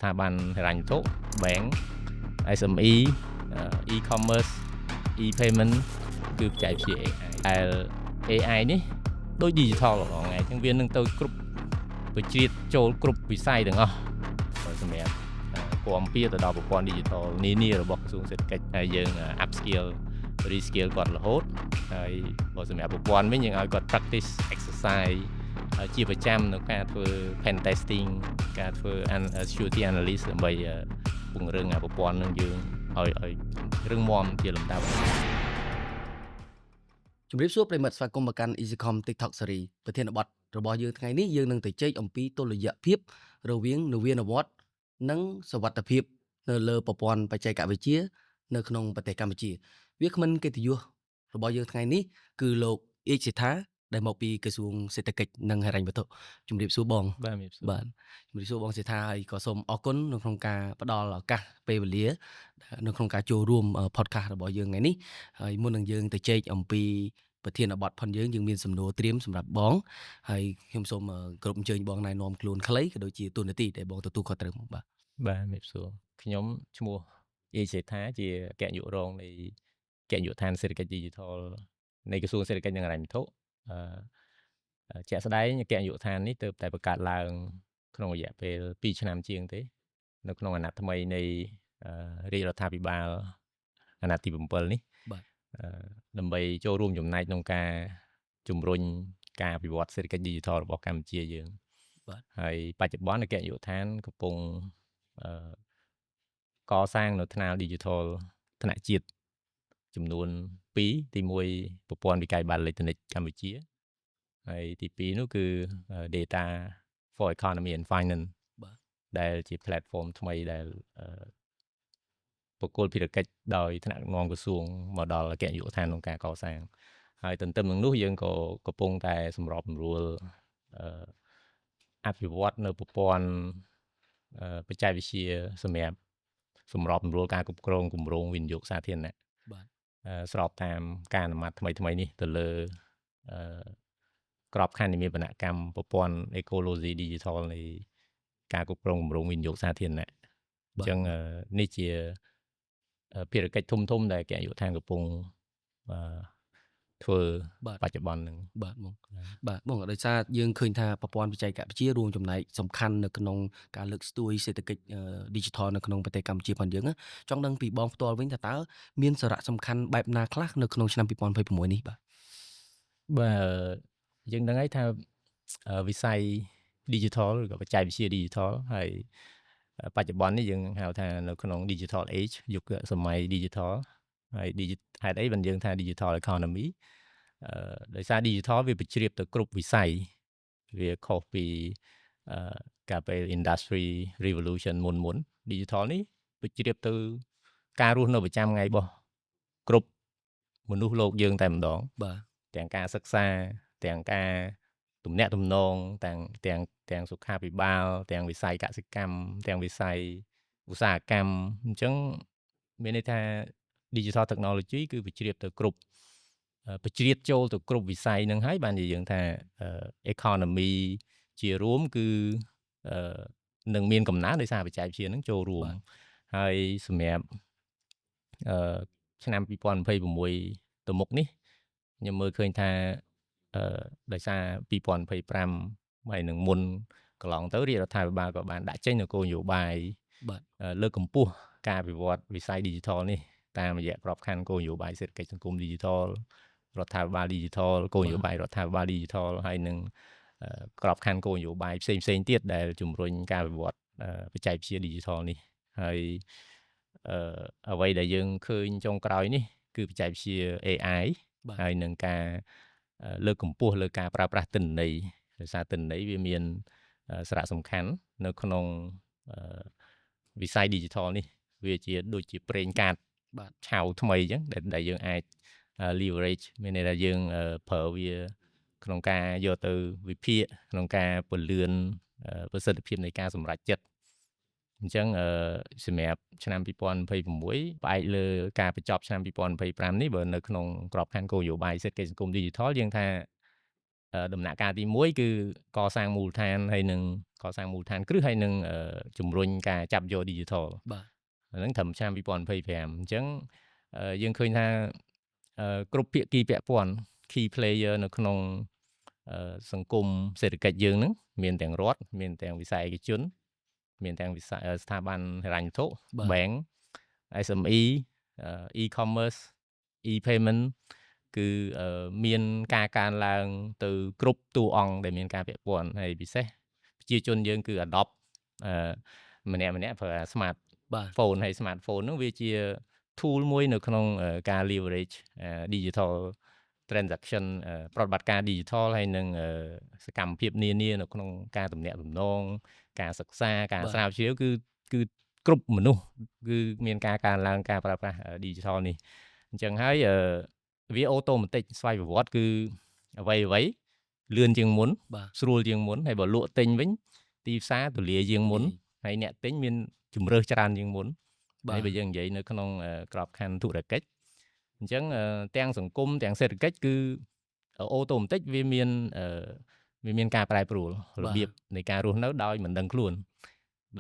ស្ថាប័នហិរញ្ញវត្ថុ bank SME e-commerce e-payment គឺបច្ចេកវិទ្យា AI ដែល AI នេះដូច digital ហ្មងថ្ងៃអញ្ចឹងវានឹងទៅគ្រប់វិជ្ជាចូលគ្រប់វិស័យទាំងអស់សម្រាប់គាំពារទៅដល់ប្រព័ន្ធ digital នានារបស់ក្រសួងសេដ្ឋកិច្ចហើយយើង upskill reskill គាត់រហូតហើយបើសម្រាប់ប្រព័ន្ធវិញយើងឲ្យគាត់ practice exercise ជាប្រចាំនៅការធ្វើ pen testing ការធ្វើ security analyst ដើម្បីពង្រឹងអាប្រព័ន្ធនឹងយើងឲ្យរឹងមាំជាលំដាប់។ ជំរាបសួរប្រិយមិត្តស្វាគមន៍មកកាន់ EasyCom TikTok Series។ ប្រធានបទរបស់យើងថ្ងៃនេះយើងនឹងទៅជែកអំពីតុល្យភាពរវាងនវានុវត្តន៍និងសុវត្ថិភាពនៅលើប្រព័ន្ធបច្ចេកវិទ្យានៅក្នុងប្រទេសកម្ពុជាវាគ្មិនកិត្តិយសរបស់យើងថ្ងៃនេះគឺលោកអៀចសេដ្ឋាដែលមកពីក្រសួងសេដ្ឋកិច្ចនិងហិរញ្ញវត្ថុជំរាបសួរបង។ បាទជំរាបសួរ។ បាទជំរាបសួរបងសេដ្ឋាហើយក៏សូមអរគុណនៅក្នុងការផ្ដល់ឱកាសពេលវេលានៅក្នុងការចូលរួម podcast របស់យើងថ្ងៃនេះ។ហើយមុននឹងយើងទៅជែកអំពីប្រធានបទផងយើងយើងមានសំណួរត្រៀមសម្រាប់បងហើយខ្ញុំសូមគោរពអញ្ជើញបងណែនាំខ្លួនខ្លីក៏ដូចជាតួនាទីដែលបងទទួលខុសត្រូវមកបាទ។ បាទជំរាបសួរខ្ញុំឈ្មោះអៀចសេដ្ឋាជាអគ្គនាយករងនៃអគ្គនាយកដ្ឋានសេដ្ឋកិច្ច Digital នៃក្រសួងសេដ្ឋកិច្ចនិងហិរញ្ញវត្ថុ។ជាក់ស្ដែងអគ្គនាយកដ្ឋាននេះទើបតែបង្កើតឡើងក្នុងរយៈពេល2ឆ្នាំជាងទេ នៅក្នុងអាណត្តិថ្មីនៃរាជរដ្ឋាភិបាលអាណត្តិទី7នេះ បាទ ដើម្បីចូលរួមចំណែកក្នុងការជំរុញការអភិវឌ្ឍសេដ្ឋកិច្ច Digital របស់កម្ពុជាយើង បាទ ហើយបច្ចុប្បន្នអគ្គនាយកដ្ឋានកំពុងកសាងនៅថ្នាល Digital ថ្នាក់ជាតិចំនួន2ទី1ប្រព័ន្ធវិក័យប័ត្រអេឡិចត្រូនិកកម្ពុជាហើយទី2នោះគឺ Data for Economy and Finance បាទ ដែលជា platform ថ្មីដែលប្រគល់ភារកិច្ចដោយថ្នាក់ដឹកនាំក្រសួងមកដល់អគ្គនាយកដ្ឋានក្នុងការកសាងហើយទន្ទឹមនឹងនោះយើងក៏កំពុងតែសម្របសម្រួលអភិវឌ្ឍនៅប្រព័ន្ធបច្ចេកវិទ្យាសម្រាប់សម្របសម្រួលការគ្រប់គ្រងគម្រោងវិនិយោគសាធារណៈ បាទ ស្របតាមការអនុម័តថ្មីៗនេះទៅលើក្របខ័ណ្ឌនិមាបនកម្មប្រព័ន្ធ Ecology Digital នៃការគ្រប់គ្រងគម្រោងវិនិយោគសាធារណៈអញ្ចឹងនេះជាភារកិច្ចធំៗដែលអគ្គនាយកដ្ឋានកំពុងធ្វើ បាទ បច្ចុប្បន្នហ្នឹង។ បាទបងបាទបងដោយសារយើងឃើញថាប្រព័ន្ធបច្ចេកវិទ្យារួមចំណែកសំខាន់នៅក្នុងការលើកស្ទួយសេដ្ឋកិច្ច Digital នៅក្នុងប្រទេសកម្ពុជាផងយើងណាចង់ដឹងពីបងផ្ទាល់វិញថាតើមានសារៈសំខាន់បែបណាខ្លះនៅក្នុងឆ្នាំ2026នេះបាទ? បាទយើងដឹងហើយថាវិស័យ digital ឬក៏បច្ចេកវិទ្យា digital ហើយបច្ចុប្បន្ននេះយើងហៅថានៅក្នុង digital age យុគសម័យ digital ហើយ digital ហេតុអីបានយើងថា digital economy ដោយសារ digital វាប្រជ្រាបទៅគ្រប់វិស័យវាខុសពីកាលពេល industry revolution មុនមុន digital នេះប្រជ្រាបទៅការរស់នៅប្រចាំថ្ងៃរបស់គ្រប់មនុស្សលោកយើងតែម្ដង បាទ ទាំងការសិក្សាទាំងការទំនាក់ទំនងទាំងសុខាភិបាលទាំងវិស័យកសិកម្មទាំងវិស័យឧស្សាហកម្មអញ្ចឹងមានន័យថា digital technology គឺប្រជ្រាបទៅគ្រប់ប្រជ្រៀតចូលទៅគ្រប់វិស័យហ្នឹងហើយបានជាយើងថា economy ជារួមគឺនឹងមានកំណើនដោយសារបច្ចេកវិទ្យាហ្នឹងចូលរួមហើយសម្រាប់ឆ្នាំ2026ទៅមុខនេះខ្ញុំមើលឃើញថាដោយសារ2025ហើយនឹងមុនកន្លងទៅរាជរដ្ឋាភិបាលក៏បានដាក់ចេញនូវគោលនយោបាយ បាទ លើកកម្ពស់ការអភិវឌ្ឍវិស័យ Digital នេះតាមរយៈក្របខ័ណ្ឌគោលនយោបាយសេដ្ឋកិច្ចសង្គម Digital រដ្ឋាភិបាល Digital គោលនយោបាយរដ្ឋាភិបាល Digital ហើយនឹងក្របខ័ណ្ឌគោលនយោបាយផ្សេងផ្សេងទៀតដែលជំរុញការអភិវឌ្ឍបច្ចេកវិទ្យា Digital នេះហើយអ្វីដែលយើងឃើញចុងក្រោយនេះគឺបច្ចេកវិទ្យា AI បាទ ហើយនឹងការលើកកម្ពស់លើការប្រើប្រាស់ទិន្នន័យដោយសារទិន្នន័យវាមានសារៈសំខាន់នៅក្នុងវិស័យ Digital នេះវាជាដូចជាប្រេងកាត បាទ ឆៅថ្មីអញ្ចឹងដែលយើងអាច leverage មានន័យថាយើងប្រើវាក្នុងការយកទៅវិភាគក្នុងការពន្លឿនប្រសិទ្ធភាពនៃការសម្រេចចិត្តអញ្ចឹងសម្រាប់ឆ្នាំ2026ផ្អែកលើការបញ្ចប់ឆ្នាំ2025នេះបើនៅក្នុងក្របខ័ណ្ឌគោលនយោបាយសេដ្ឋកិច្ចសង្គម Digital យើងថា ដំណាក់កាលទី1គឺកសាងមូលដ្ឋានហើយនឹងកសាងមូលដ្ឋានគ្រឹះហើយនឹងជំរុញការចាប់យក digital បាទ ហ្នឹងត្រឹមឆ្នាំ2025អញ្ចឹងយើងឃើញថាគ្រប់ភាគីពាក់ព័ន្ធ key player នៅក្នុងសង្គមសេដ្ឋកិច្ចយើងហ្នឹងមានទាំងរដ្ឋមានទាំងវិស័យឯកជនមានទាំងវិស័យស្ថាប័នហិរញ្ញវត្ថុ bank SME e-commerce e-payment គឺមានការកើនឡើងទៅគ្រប់តួអង្គដែលមានការពាក់ព័ន្ធហើយពិសេសប្រជាជនយើងគឺ adopt ម្នាក់ម្នាក់ប្រើ smart phone ហើយ smartphone ហ្នឹងវាជា tool មួយនៅក្នុងការ leverage digital transaction ប្រតិបត្តិការ digital ហើយនឹងសកម្មភាពនានានៅក្នុងការទំនាក់ទំនងការសិក្សាការស្រាវជ្រាវគឺគ្រប់មនុស្សគឺមានការកើនឡើងការប្រើប្រាស់ digital នេះអញ្ចឹងហើយវាautomatic ស្វ័យប្រវត្តិគឺអ្វីអ្វីលឿនជាងមុនស្រួលជាងមុនហើយបើលក់ទិញវិញទីផ្សារទូលាយជាងមុនហើយអ្នកទិញមានជំរើសច្រើនជាងមុនហើយបើយើងនិយាយនៅក្នុងក្របខ័ណ្ឌធុរកិច្ចអញ្ចឹងទាំងសង្គមទាំងសេដ្ឋកិច្ចគឺautomatic វាមានការប្រែប្រួលរបៀបនៃការរស់នៅដោយមិនដឹងខ្លួន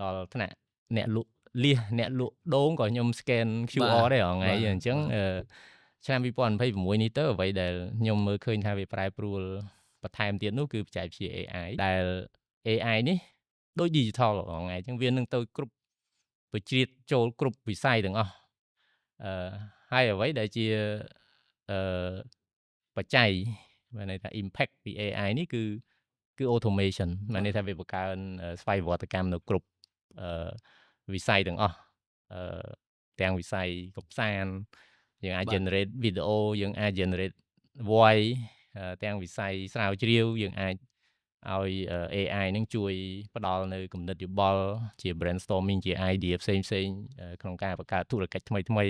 ដល់ថ្នាក់អ្នកលក់លៀសអ្នកលក់ដូងក៏ខ្ញុំ scan QR ដែររាល់ថ្ងៃអញ្ចឹងឆ្នាំ2026នេះទៅអ្វីដែលខ្ញុំមើលឃើញថាវាប្រែប្រួលបន្ថែមទៀតនោះគឺបច្ចេកវិទ្យា AI ដែល AI នេះដូច digital រាល់ថ្ងៃអញ្ចឹងវានឹងទៅគ្រប់ប្រជ្រៀតចូលគ្រប់វិស័យទាំងអស់ហើយអ្វីដែលជាបច្ច័យមានន័យថា impact ពី AI នេះគឺ automation មានន័យថាវាបង្កើនស្វ័យប្រវត្តិកម្មនៅគ្រប់វិស័យទាំងអស់ទាំងវិស័យកម្សាន្តយើងអាច generate video យើងអាច generate voice ទាំងវិស័យស្រាវជ្រាវយើងអាចឲ្យ AI នឹងជួយផ្ដល់នៅគំនិតយោបល់ជា brainstorming ជា idea ផ្សេងផ្សេងក្នុងការបង្កើតធុរកិច្ចថ្មីថ្មី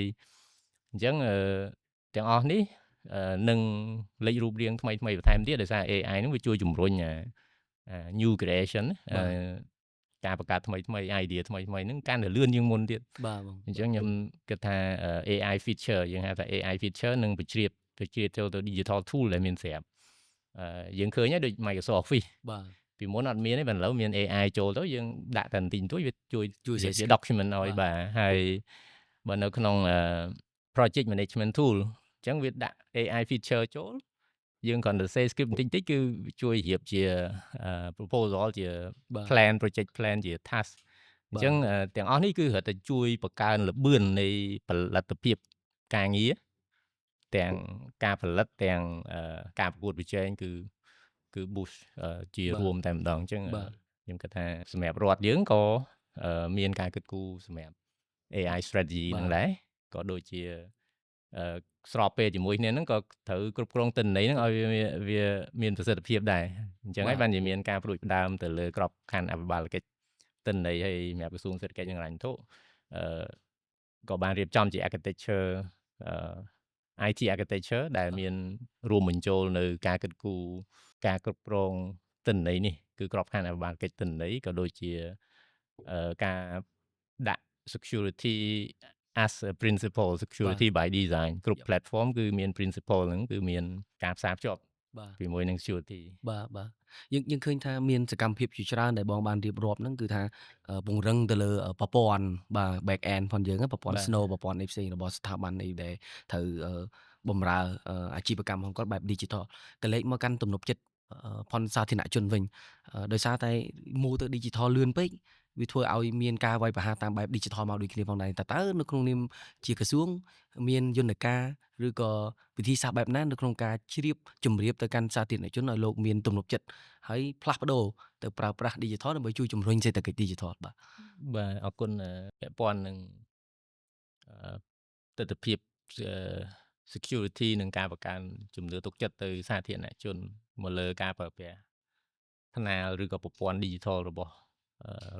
អញ្ចឹងទាំងអស់នេះនឹងលេចរូបរាងថ្មីថ្មីបន្ថែមទៀតដោយសារ AI នឹងវាជួយជំរុញ new creation ការបង្កើតថ្មីថ្មី idea ថ្មីថ្មីហ្នឹងកាន់តែលឿនជាងមុនទៀត បាទបង អញ្ចឹងខ្ញុំគិតថា AI feature យើងហៅថា AI feature នឹងប្រជ្រៀតចូលទៅ digital tool ដែលមានស្រាប់យើងឃើញហើយដូច Microsoft Office បាទ ពីមុនអត់មានទេបើឥឡូវមាន AI ចូលទៅយើងដាក់តែបន្តិចបន្តួចវាជួយ ជួយ ជា document ឲ្យបាទហើយបើនៅក្នុង project management tool អញ្ចឹងវាដាក់ AI feature ចូលយើងគ្រាន់តែ say script បន្តិចតិចគឺជួយរៀបជា proposal ជា plan project plan ជា task អញ្ចឹងទាំងអស់នេះគឺរឹតតែជួយបង្កើនល្បឿននៃផលិតភាពការងារទាំងការផលិតទាំងការប្រកួតប្រជែងគឺ boost ជារួមតែម្ដងអញ្ចឹងខ្ញុំគិតថាសម្រាប់រដ្ឋយើងក៏មានការគិតគូរសម្រាប់ AI strategy ហ្នឹងដែរក៏ដូចជាស្របពេលជាមួយគ្នាហ្នឹងក៏ត្រូវគ្រប់គ្រងទិន្នន័យហ្នឹងឲ្យវាមានប្រសិទ្ធភាពដែរអញ្ចឹងហើយបានជាមានការផ្ដួចផ្ដើមទៅលើក្របខ័ណ្ឌអភិបាលកិច្ចទិន្នន័យហើយសម្រាប់ក្រសួងសេដ្ឋកិច្ចនិងហិរញ្ញវត្ថុក៏បានរៀបចំជា architecture IT architecture ដែលមានរួមបញ្ចូលនៅការគិតគូរការគ្រប់គ្រងទិន្នន័យនេះគឺក្របខ័ណ្ឌអភិបាលកិច្ចទិន្នន័យក៏ដូចជាការដាក់ security as a principle security by design គ្រប់ platform គឺមាន principle ហ្នឹងគឺមានការផ្សារភ្ជាប់ជាមួយនឹង security បាទបាទយើងយើងឃើញថាមានសកម្មភាពជាច្រើនដែលបងបានរៀបរាប់ហ្នឹងគឺថាពង្រឹងទៅលើប្រព័ន្ធបាទ back end ផងយើងប្រព័ន្ធ Snow ប្រព័ន្ធអីផ្សេងរបស់ស្ថាប័នអីដែលត្រូវបំរើអាជីវកម្មរបស់គាត់បែប digital កលេចមកកាន់ទំនុកចិត្តផនសាធារណជនវិញដោយសារតែមូទៅ digital លឿនពេកវាធ្វើឲ្យមានការវាយប្រហារតាមបែប digital មកដូចគ្នាផងដែរតើតើនៅក្នុងនាមជាក្រសួងមានយន្តការឬក៏វិធីសាស្ត្របែបណានៅក្នុងការជ្រាបជម្រាបទៅកាន់សាធារណជនឲ្យលោកមានទំនុកចិត្តហើយផ្លាស់ប្ដូរទៅប្រើប្រាស់ digital ដើម្បីជួយជំរុញសេដ្ឋកិច្ច digital បាទ បាទអរគុណពាក់ព័ន្ធនឹងទស្សនវិជ្ជា security និងការបង្កើនជំនឿទុកចិត្តទៅសាធារណជនមកលើការប្រើប្រាស់ថ្នាលឬក៏ប្រព័ន្ធ digital របស់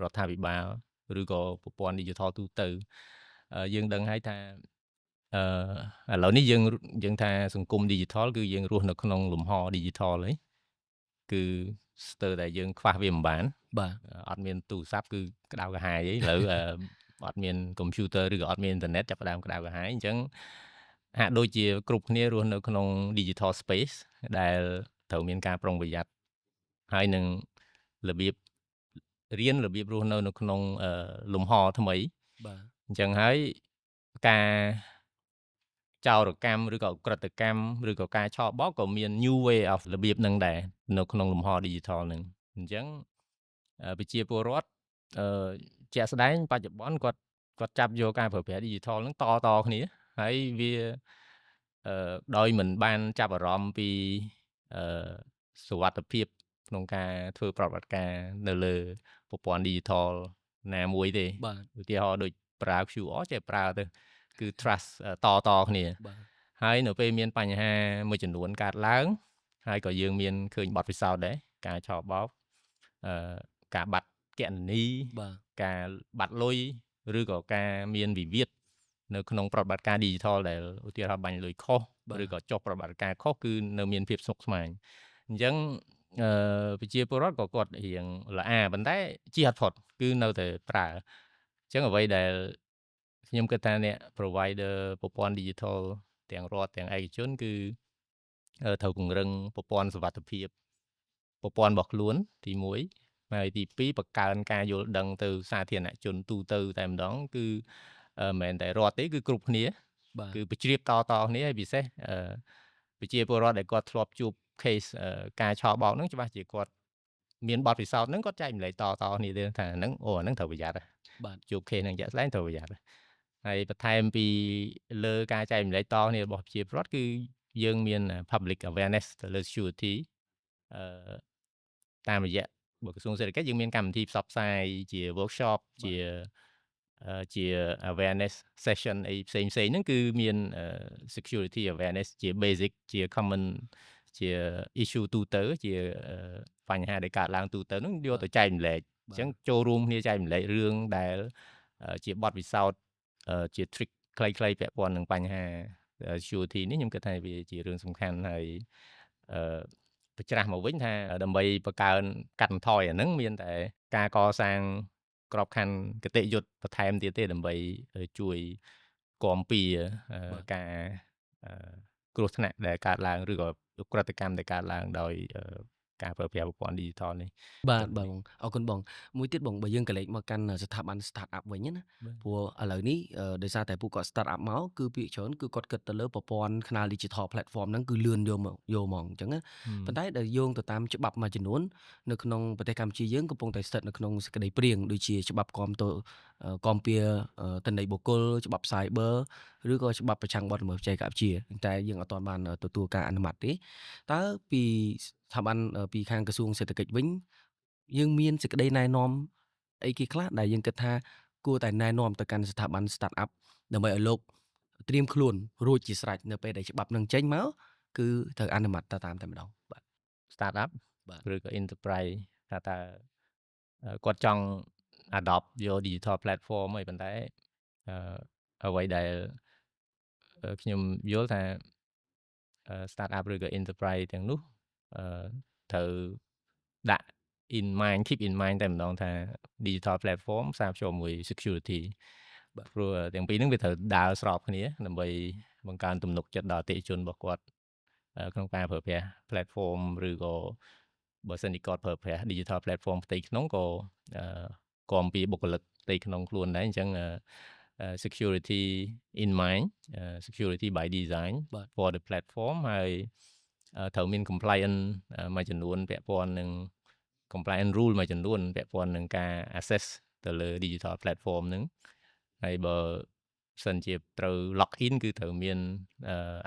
រដ្ឋាភិបាលឬក៏ប្រព័ន្ធ digital ទូទៅយើងដឹងហើយថាឥឡូវនេះយើងយើងថាសង្គម digital គឺយើងរស់នៅក្នុងលំហ digital ហើយគឺស្ទើរតែយើងខ្វះវាមិនបាន បាទ អត់មានទូរស័ព្ទគឺក្តៅក្រហាយអីឥឡូវអត់មាន computer ឬក៏អត់មានអ៊ីនធឺណិតចាប់ផ្ដើមក្តៅក្រហាយអញ្ចឹងហាក់ដូចជាគ្រប់គ្នារស់នៅក្នុង digital space ដែល ត្រូវមានការប្រុងប្រយ័ត្នហើយនឹងរបៀបរៀនរបៀបរស់នៅនៅក្នុងលំហថ្មី បាទ អញ្ចឹងហើយការចោរកម្មឬក៏ឧក្រិដ្ឋកម្មឬក៏ការឆបោកក៏មាន new way of របៀបហ្នឹងដែរនៅក្នុងលំហ digital ហ្នឹងអញ្ចឹងប្រជាពលរដ្ឋជាក់ស្ដែងបច្ចុប្បន្នគាត់ចាប់យកការប្រើប្រាស់ digital ហ្នឹងតតគ្នាហើយវាដោយមិនបានចាប់អារម្មណ៍ពីសុវត្ថិភាពក្នុងការធ្វើប្រតិបត្តិការនៅលើប្រព័ន្ធ digital ណាមួយទេ បាទ ឧទាហរណ៍ដូចប្រើ QR ចេះប្រើទៅគឺ trust តតគ្នា បាទ ហើយនៅពេលមានបញ្ហាមួយចំនួនកើតឡើងហើយក៏យើងមានឃើញបទពិសោធន៍ដែរការឆបោកការបាត់គណនី បាទ ការបាត់លុយឬក៏ការមានវិវាទនៅក្នុងប្រតិបត្តិការ digital ដែលឧទាហរណ៍បាញ់លុយខុសឬក៏ចុះប្រតិបត្តិការខុសគឺនៅមានភាពស្មុគស្មាញអញ្ចឹងប្រជាពលរដ្ឋក៏គាត់រៀងល្អប៉ុន្តែជៀសអត់ផុតគឺនៅតែប្រើអញ្ចឹងអ្វីដែលខ្ញុំគិតថាអ្នក provider ប្រព័ន្ធ digital ទាំងរដ្ឋទាំងឯកជនគឺត្រូវពង្រឹងប្រព័ន្ធសុវត្ថិភាពប្រព័ន្ធរបស់ខ្លួនទី1ហើយទី2បង្កើនការយល់ដឹងទៅសាធារណជនទូទៅតែម្ដងគឺមិនមែនតែរដ្ឋទេគឺគ្រប់គ្នា បាទ គឺប្រជ្រាបតតគ្នាហើយពិសេសប្រជាពលរដ្ឋដែលគាត់ធ្លាប់ជួប case ការឆបោកហ្នឹងច្បាស់ជាគាត់មានបទពិសោធន៍ហ្នឹងគាត់ចែករំលែកតតគ្នាទៀតថាហ្នឹងអូអាហ្នឹងត្រូវប្រយ័ត្ន បាទ ជួប case ហ្នឹងជាក់ស្ដែងត្រូវប្រយ័ត្នហើយបន្ថែមពីលើការចែករំលែកតគ្នារបស់ប្រជាពលរដ្ឋគឺយើងមាន public awareness ទៅលើ security តាមរយៈបើក្រសួងសេដ្ឋកិច្ចយើងមានកម្មវិធីផ្សព្វផ្សាយជា workshop ជា awareness session អីផ្សេងផ្សេងហ្នឹងគឺមាន security awareness ជា basic ជា common ជា issue ទូទៅជាបញ្ហាដែលកើតឡើងទូទៅហ្នឹងយកទៅចែករំលែកអញ្ចឹងចូលរួមគ្នាចែករំលែករឿងដែលជាបទពិសោធន៍ជា trick ខ្លីៗពាក់ព័ន្ធនឹងបញ្ហា security នេះខ្ញុំគិតថាវាជារឿងសំខាន់ហើយប្រច្រាស់មកវិញថាដើម្បីបង្កើនកាត់បន្ថយអាហ្នឹងមានតែការកសាងក្របខ័ណ្ឌគតិយុត្តបន្ថែមទៀតទេដើម្បីជួយគាំពារការគ្រោះថ្នាក់ដែលកើតឡើងឬក៏ឧក្រិដ្ឋកម្មដែលកើតឡើងដោយការប្រើប្រាស់ប្រព័ន្ធ digital នេះ បាទបាទបងអរគុណបងមួយទៀតបងបើយើងក្រឡេកមកកាន់ស្ថាប័ន start up វិញណាព្រោះឥឡូវនេះដោយសារតែពួកគាត់ start up មកគឺភាគច្រើនគឺគាត់គិតទៅលើប្រព័ន្ធខ្នាល digital platform ហ្នឹងគឺលឿនយកមកយកហ្មងអញ្ចឹងណាប៉ុន្តែដែលយោងទៅតាមច្បាប់មួយចំនួននៅក្នុងប្រទេសកម្ពុជាយើងកំពុងតែស្ថិតនៅក្នុងសេចក្តីព្រាងដូចជាច្បាប់គាំទគាំពារទិន្នន័យបុគ្គលច្បាប់ cyber ឬក៏ច្បាប់ប្រឆាំងបទល្មើសបច្ចេកវិទ្យាតែយើងអត់ទាន់បានទទួលការអនុម័តទេតើពីស្ថាប័នពីខាងក្រសួងសេដ្ឋកិច្ចវិញយើងមានសេចក្តីណែនាំអីគេខ្លះដែលយើងគិតថាគួរតែណែនាំទៅកាន់ស្ថាប័ន start up ដើម្បីឲ្យលោកត្រៀមខ្លួនរួចជាស្រេចនៅពេលដែលច្បាប់នឹងចេញមកគឺត្រូវអនុម័តទៅតាមតែម្ដងបាទ start up បាទ ឬក៏ enterprise ថាតើគាត់ចង់ adopt យក digital platform អីប៉ុន្តែអ្វីដែលខ្ញុំយល់ថា start up ឬក៏ enterprise ទាំងនោះត្រូវដាក់ in mind keep in mind តែម្ដងថា digital platform ផ្សារភ្ជាប់មួយ security បាទ ព្រោះទាំងពីរហ្នឹងវាត្រូវដើរស្របគ្នាដើម្បីបង្កើនទំនុកចិត្តដល់អតិថិជនរបស់គាត់ក្នុងការប្រើប្រាស់ platform ឬក៏បើសិនជាគាត់ប្រើប្រាស់ digital platform ផ្ទៃក្នុងក៏គាំពារបុគ្គលិកផ្ទៃក្នុងខ្លួនដែរអញ្ចឹង security in mind security by design បាទ for the platform ហើយត្រូវមាន compliance មួយចំនួនពាក់ព័ន្ធនឹង compliance rule មួយចំនួនពាក់ព័ន្ធនឹងការ access ទៅលើ digital platform ហ្នឹងហើយបើសិនជាត្រូវ log in គឺត្រូវមាន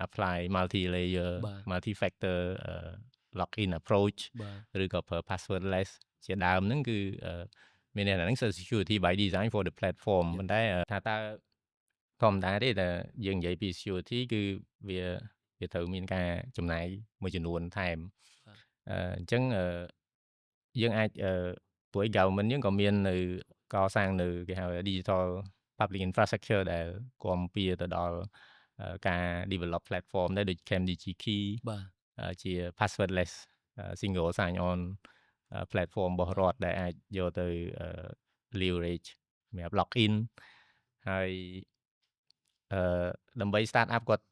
apply multi layer បាទ multi factor login approach បាទ ឬក៏ប្រើ passwordless ជាដើមហ្នឹងគឺមានន័យថាហ្នឹង security by design for the platform ប៉ុន្តែថាតើធម្មតាទេតែយើងនិយាយពី security គឺវាត្រូវមានការចំណាយមួយចំនួនថែម បាទ អញ្ចឹងយើងអាចព្រោះឯ government យើងក៏មាននៅកសាងនៅគេហៅ digital public infrastructure ដែលគាំពារទៅដល់ការ develop platform ដែរដូច CamDigiKey បាទ ជា passwordless single sign on platform របស់រដ្ឋដែលអាចយកទៅ leverage សម្រាប់ login ហើយដើម្បី start up គាត់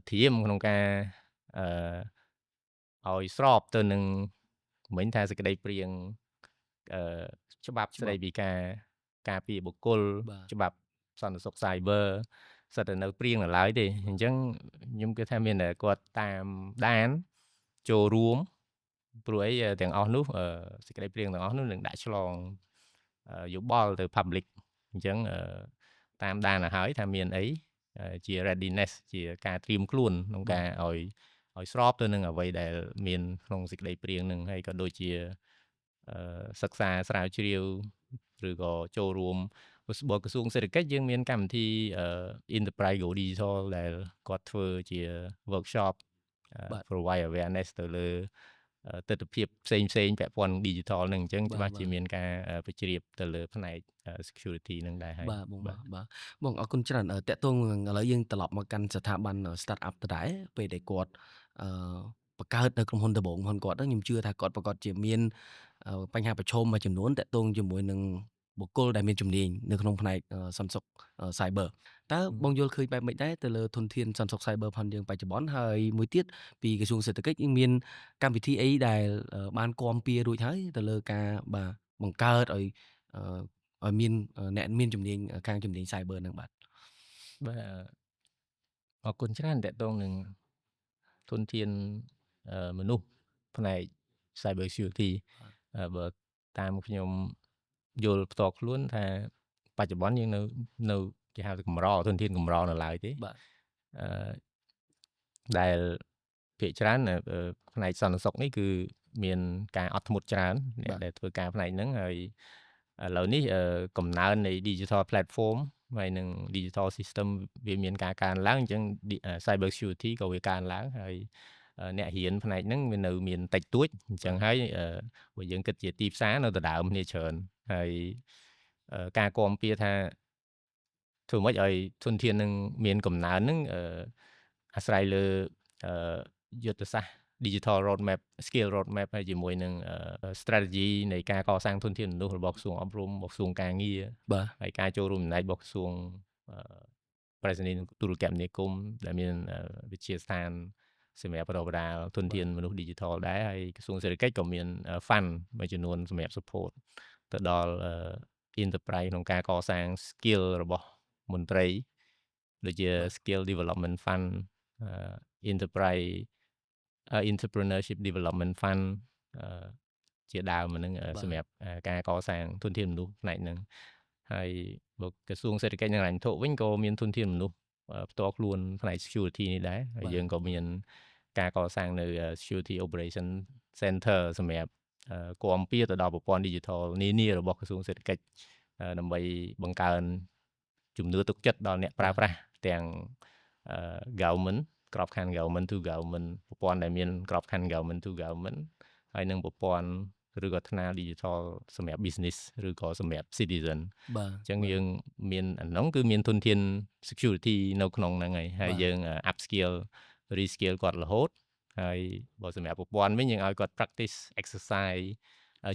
ត្រៀមក្នុងការ ឲ្យស្របទៅនឹងមិញថាសេចក្តីព្រាងអឺច្បាប់ស្តីពីការការពារបុគ្គល ច្បាប់សន្តិសុខ cyber សិតតែនៅព្រៀងនៅឡើយទេអញ្ចឹងខ្ញុំគិតថាមានតែគាត់តាមដានចូលរួមព្រោះអីទាំងអស់នោះសេចក្តីព្រៀងទាំងអស់នោះនឹងដាក់ឆ្លងយោបល់ទៅ public អញ្ចឹងតាមដានឲ្យហើយថាមានអីជា readiness ជាការត្រៀមខ្លួនក្នុងការឲ្យឲ្យស្របទៅនឹងអ្វីដែលមានក្នុងសេចក្តីព្រាងនឹងហើយក៏ដូចជាសិក្សាស្រាវជ្រាវឬក៏ចូលរួមបើក្រសួងសេដ្ឋកិច្ចយើងមានកម្មវិធី Enterprise Go Digital ដែលគាត់ធ្វើជា workshop provide awareness ទៅលើទស្សនវិជ្ជាផ្សេងផ្សេងពាក់ព័ន្ធនឹង digital នឹងអញ្ចឹងច្បាស់ជាមានការបញ្ជ្រាបទៅលើផ្នែក security នឹងដែរហើយ។ បាទបងបាទបាទបងអរគុណច្រើនតកតងឥឡូវយើងត្រឡប់មកកាន់ស្ថាប័ន start up ដដែលពេលដែលគាត់អឺបង្កើតនៅក្រុមហ៊ុនដំបូងរបស់គាត់ខ្ញុំជឿថាគាត់ប្រកាសជាមានបញ្ហាប្រឈមមួយចំនួនតកតងជាមួយនឹងបុគ្គលដែលមានជំនាញនៅក្នុងផ្នែកសន្តិសុខ cyber តើបងយល់ឃើញបែបម៉េចដែរទៅលើធនធានសន្តិសុខ cyber ផងយើងបច្ចុប្បន្នហើយមួយទៀតពីក្រសួងសេដ្ឋកិច្ចមានកម្មវិធីអីដែលបានគាំពាររួចហើយទៅលើការបាទបង្កើតឲ្យឲ្យមានអ្នកមានជំនាញខាងជំនាញ cyber ហ្នឹងបាទ? បាទអរគុណច្រើនតកតងនឹងធនធានមនុស្សផ្នែក cyber security បើតាមខ្ញុំយល់ផ្ទាល់ខ្លួនថាបច្ចុប្បន្នយើងនៅនៅគេហៅថាកម្រធនធានកម្រនៅឡើយទេបាទអឺដែលភាគច្រើនផ្នែកសន្តិសុខនេះគឺមានការអត់ធ្មត់ច្រើនអ្នកដែលធ្វើការផ្នែកហ្នឹងហើយឥឡូវនេះកំណើននៃ digital platform ហើយនឹង digital system វាមានការកើនឡើងអញ្ចឹង cyber security ក៏វាកើនឡើងហើយអ្នករៀនផ្នែកហ្នឹងវានៅមានតិចតួចអញ្ចឹងហើយបើយើងគិតជាទីផ្សារនៅដដើមគ្នាច្រើនហើយការគាំពៀថាធ្វើម៉េចឲ្យធនធាននឹងមានកំណើនហ្នឹងអាស្រ័យលើយុទ្ធសាស្ត្រ digital roadmap skill roadmap ហើយជាមួយនឹង strategy នៃការកសាងធនធានមនុស្សរបស់ក្រសួងអប់រំរបស់ក្រសួងការងារ បាទ ហើយការចូលរួមចំណែករបស់ក្រសួងប្រៃសណីយ៍ទូរគមនាគមន៍ដែលមានវិទ្យាស្ថានសម្រាប់បណ្ដុះបណ្ដាលធនធានមនុស្ស digital ដែរហើយក្រសួងសេដ្ឋកិច្ចក៏មាន fund មួយចំនួនសម្រាប់ support ទៅដល់ enterprise ក្នុងការកសាង skill របស់មន្ត្រីដូចជា skill development fund enterprise entrepreneurship development fund ជាដើមហ្នឹងសម្រាប់ការកសាងធនធានមនុស្សផ្នែកហ្នឹងហើយបើក្រសួងសេដ្ឋកិច្ចនិងហិរញ្ញវត្ថុវិញក៏មានធនធានមនុស្សផ្ទាល់ខ្លួនផ្នែក security នេះដែរហើយយើងក៏មានការកសាងនៅ security operation center សម្រាប់គាំពារទៅដល់ប្រព័ន្ធ digital នានារបស់ក្រសួងសេដ្ឋកិច្ចដើម្បីបង្កើនជំនឿទុកចិត្តដល់អ្នកប្រើប្រាស់ទាំង government ក្របខ័ណ្ឌ government to government ប្រព័ន្ធដែលមានក្របខ័ណ្ឌ government to government ហើយនិងប្រព័ន្ធឬក៏ថ្នាល digital សម្រាប់ business ឬក៏សម្រាប់ citizen បាទ អញ្ចឹងយើងមានអានោះគឺមានធនធាន security នៅក្នុងហ្នឹងហើយហើយយើង up skill reskill គាត់រហូតហើយបើសម្រាប់ប្រព័ន្ធវិញយើងឲ្យគាត់ practice exercise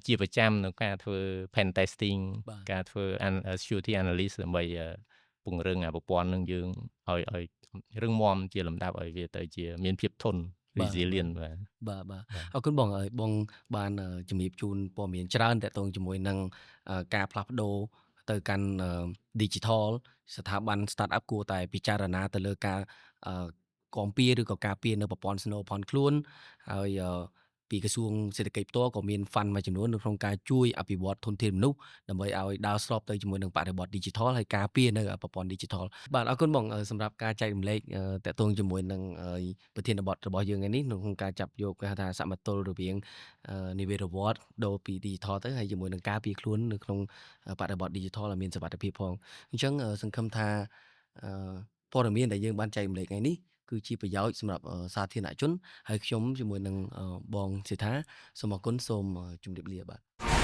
ជាប្រចាំនៅការធ្វើ pen testing ការធ្វើ security analyst ដើម្បីពង្រឹងអាប្រព័ន្ធនឹងយើងឲ្យឲ្យរឹងមាំជាលំដាប់ឲ្យវាទៅជាមានភាពធន់ resilient បាទ។ បាទបាទអរគុណបងហើយបងបានជំរាបជូនព័ត៌មានច្រើនតកតងជាមួយនឹងការផ្លាស់ប្ដូរទៅកាន់ digital ស្ថាប័ន start up គួរតែពិចារណាទៅលើការគាំពារឬក៏ការពារនៅប្រព័ន្ធស្នូលផងខ្លួនហើយពីក្រសួងសេដ្ឋកិច្ចផ្ទាល់ក៏មាន fund មួយចំនួននៅក្នុងការជួយអភិវឌ្ឍធនធានមនុស្សដើម្បីឲ្យដើរស្របទៅជាមួយនឹងបរិបទ digital ហើយការពារនៅប្រព័ន្ធ digital បាទអរគុណបងសម្រាប់ការចែករំលែកតកតងជាមួយនឹងប្រធានបទរបស់យើងថ្ងៃនេះក្នុងការចាប់យកគេហៅថាសមតុល្យរវាងនិវេរវត្តដូរពី digital ទៅហើយជាមួយនឹងការពារខ្លួននៅក្នុងបរិបទ digital ឲ្យមានសុវត្ថិភាពផងអញ្ចឹងសង្ឃឹមថាព័ត៌មានដែលយើងបានចែករំលែកថ្ងៃនេះគឺជាប្រយោជន៍សម្រាប់សាធារណជនហើយខ្ញុំជាមួយនឹងបងសេដ្ឋាសូមអរគុណសូមជម្រាបលាបាទ។